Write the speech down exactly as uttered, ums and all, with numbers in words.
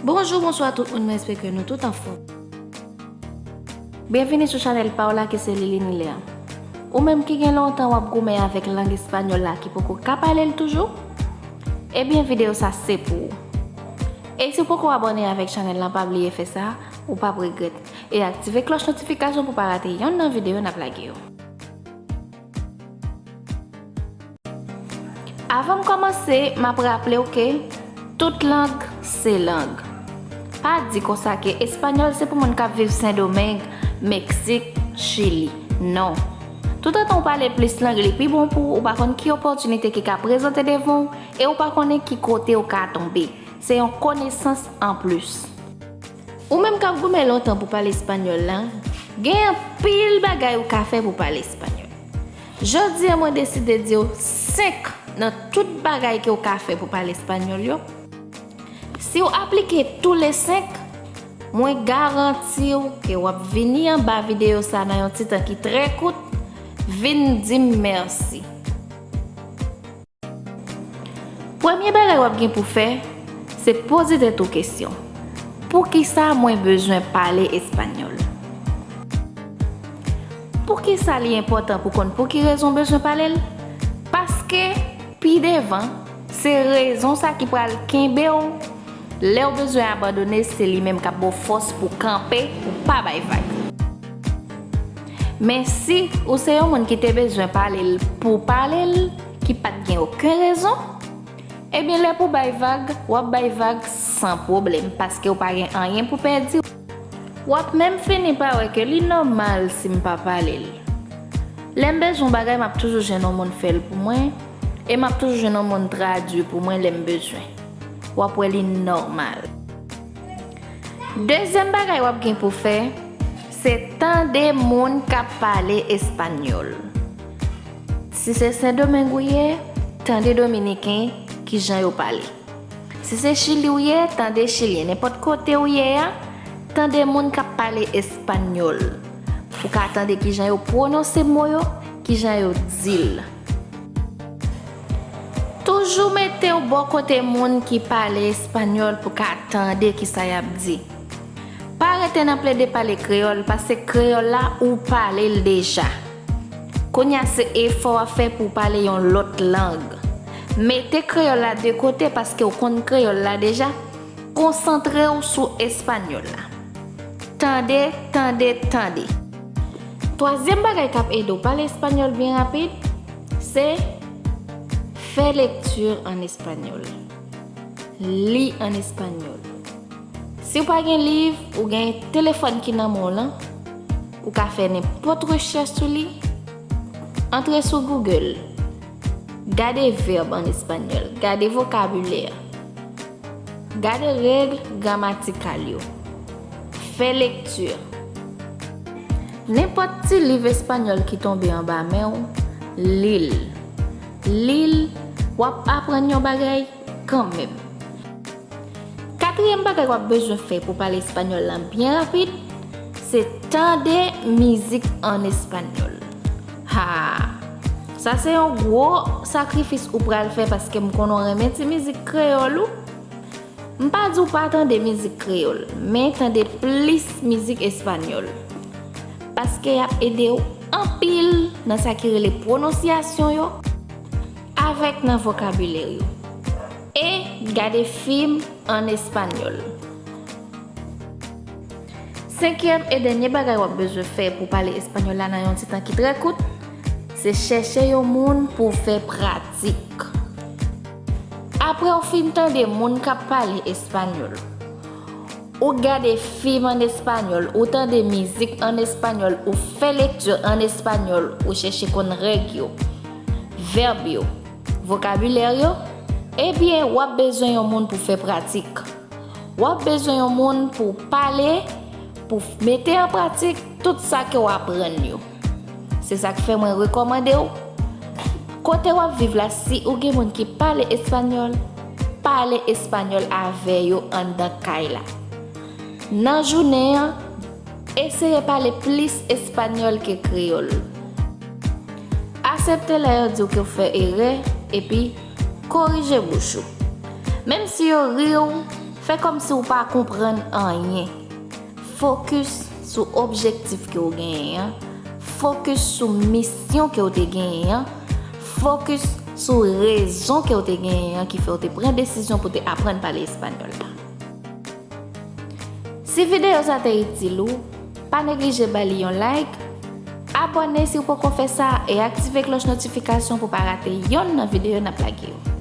Bonjou, bonswa tout moun, mwen espere ke nou tout anfòm. Byenvini sou chanèl pa w la ki se Liline Hilaire. Ou menm ki gen lontan w ap goumen avèk lang espanyòl la ki poko ka pale l toujou, ebyen videyo sa se pou ou. E si w poko abòne avèk chanèl lan, pa bliye fè sa, ou p ap regrèt. E aktive klòch notifikasyon pou w pa rate yonn nan videyo n ap lage yo. Avan m kòmanse, m ap raple w ke tout lang se lang. Pa di konsa ke espanyòl se pou moun k ap viv Sendomeng, Meksik, Chili. Non. Toutotan w pale plis lang, li pi bon pou ou. Ou pa konn ki opòtinite ki ka prezante devan w e ou pa konnen ki kote w ka tonbe. Se yon konesans anplis. Ou menm k ap goumen lontan pou pale espanyòl la, gen anpil bagay ou ka fè pou pale espanyòl. Jodi a, mwen deside di w senk nan tout bagay ke w ka fè pou pale espanyòl yo. Si w aplike tou le senk, mwen garanti w ke w ap vini anba videyo sa nan yon ti tan ki trè kout, vin di m mèsi. Premye bagay w ap gen pou fè, se poze tèt ou kesyon, poukisa mwen bezwen pale espanyòl? Poukisa li enpòtan pou konn pou ki rezon w bezwen pale l? Paske, pi devan, se rezon sa ki pral kenbe w lè w bezwen abandone, se li menm k ap ba w fòs pou w kanpe, pou w pa bay vag. Men si ou se yon moun ki te bezwen pale l pou pale l, ki pa t gen okenn rezon, ebyen lè pou bay vag, w ap bay vag san pwoblèm, paske w pa gen anyen pou pèdi. W ap menm fini pa wè ke li nòmal si m pa pale l. Lè m bezwen yon bagay, m ap toujou jwenn yon moun fè l pou mwen, e m ap toujou jwenn yon moun tradui pou mwen lè m bezwen. W ap wè li nòmal. Dezyèm bagay w ap gen pou fè, se tande moun k ap pale espanyòl. Si se Sendomeng ou ye, tande dominiken kijan yo pale. Si se Chili ou ye, tande chilyen. Nenpòt kote ou ye a, tande moun k ap pale espanyòl. Pou ka tande kijan yo pwononse mo yo, kijan yo di l. Toujou mete w bò kote moun ki pale espanyòl pou ka tande kisa y ap di. Pa rete nan plede pale kreyòl, paske kreyòl la, ou pale l deja. Kounye a, se efò w ap fè pou w pale yon lòt lang. Mete kreyòl la de kote, paske w konn kreyòl la deja. Konsantre w sou espanyòl la. Tande, tande, tande. Twazyèm bagay k ap ede w pale espanyòl byen rapid, se fè lekti an espanyòl. Li an espanyòl. Si w pa gen liv, ou gen telefòn ki nan men w lan, ou ka fè nenpòt rechèch sou li. Antre sou Google. Gade vèb an espanyòl. Gade vokabilè. Gade règ gramatikal yo. Fè lekti. Nenpòt ti liv espanyòl ki tonbe anba men w, li l. Li l, w ap aprann yon bagay kanmenm. Katriyèm bagay w ap bezwen fè pou pale espanyòl lan byen rapid, se tande mizik an espanyòl. Ha! Sa se yon gwo sakrifis ou pral fè paske m konnen w renmen ti mizik kreyòl ou. M pa di w pa tande mizik kreyòl, men tande plis mizik espanyòl. Paske y ap ede w anpil nan sa ki rele pwononsyasyon yo, avèk nan vokabilè yo. E gade fim an espanyòl. Senkyèm e dènye bagay w ap bezwen fè pou pale espanyòl la nan yon ti tan ki trè kout, se chèche yon moun pou w fè pratik. Apre w fin tande moun k ap pale espanyòl, ou gade fim an espanyòl, ou tande mizik an espanyòl, ou fè lekti an espanyòl, ou chèche konn règ yo, vèb yo, vokabilè yo, ebyen, w ap bezwen yon moun pou fè pratik. W ap bezwen yon moun pou w pale, pou w mete an pratik tout sa ke w aprann yo. Se sa k fè mwen rekòmande w, kote w ap viv la, si ou gen moun ki pale espanyòl, pale espanyòl avè yo anndan kay la. Nan jounen an, eseye pale plis espanyòl ke kreyòl. Aksepte lè yo di w ke w fè erè, epi korije bouch ou. Menm si yo ri w, Fè kòmsi w pa konprann anyen. Fokis sou objektif ke w genyen an. Fokis sou misyon ke w te genyen an. Fokis sou rezon ke w te genyen an ki fè w te pran desizyon pou te aprann pale espanyòl la. Si videyo sa te itil ou, pa neglije ba li yon like, abòne si w poko fè sa e aktive klòch notifikasyon pou pa rate yonn nan videyo n ap lage yo.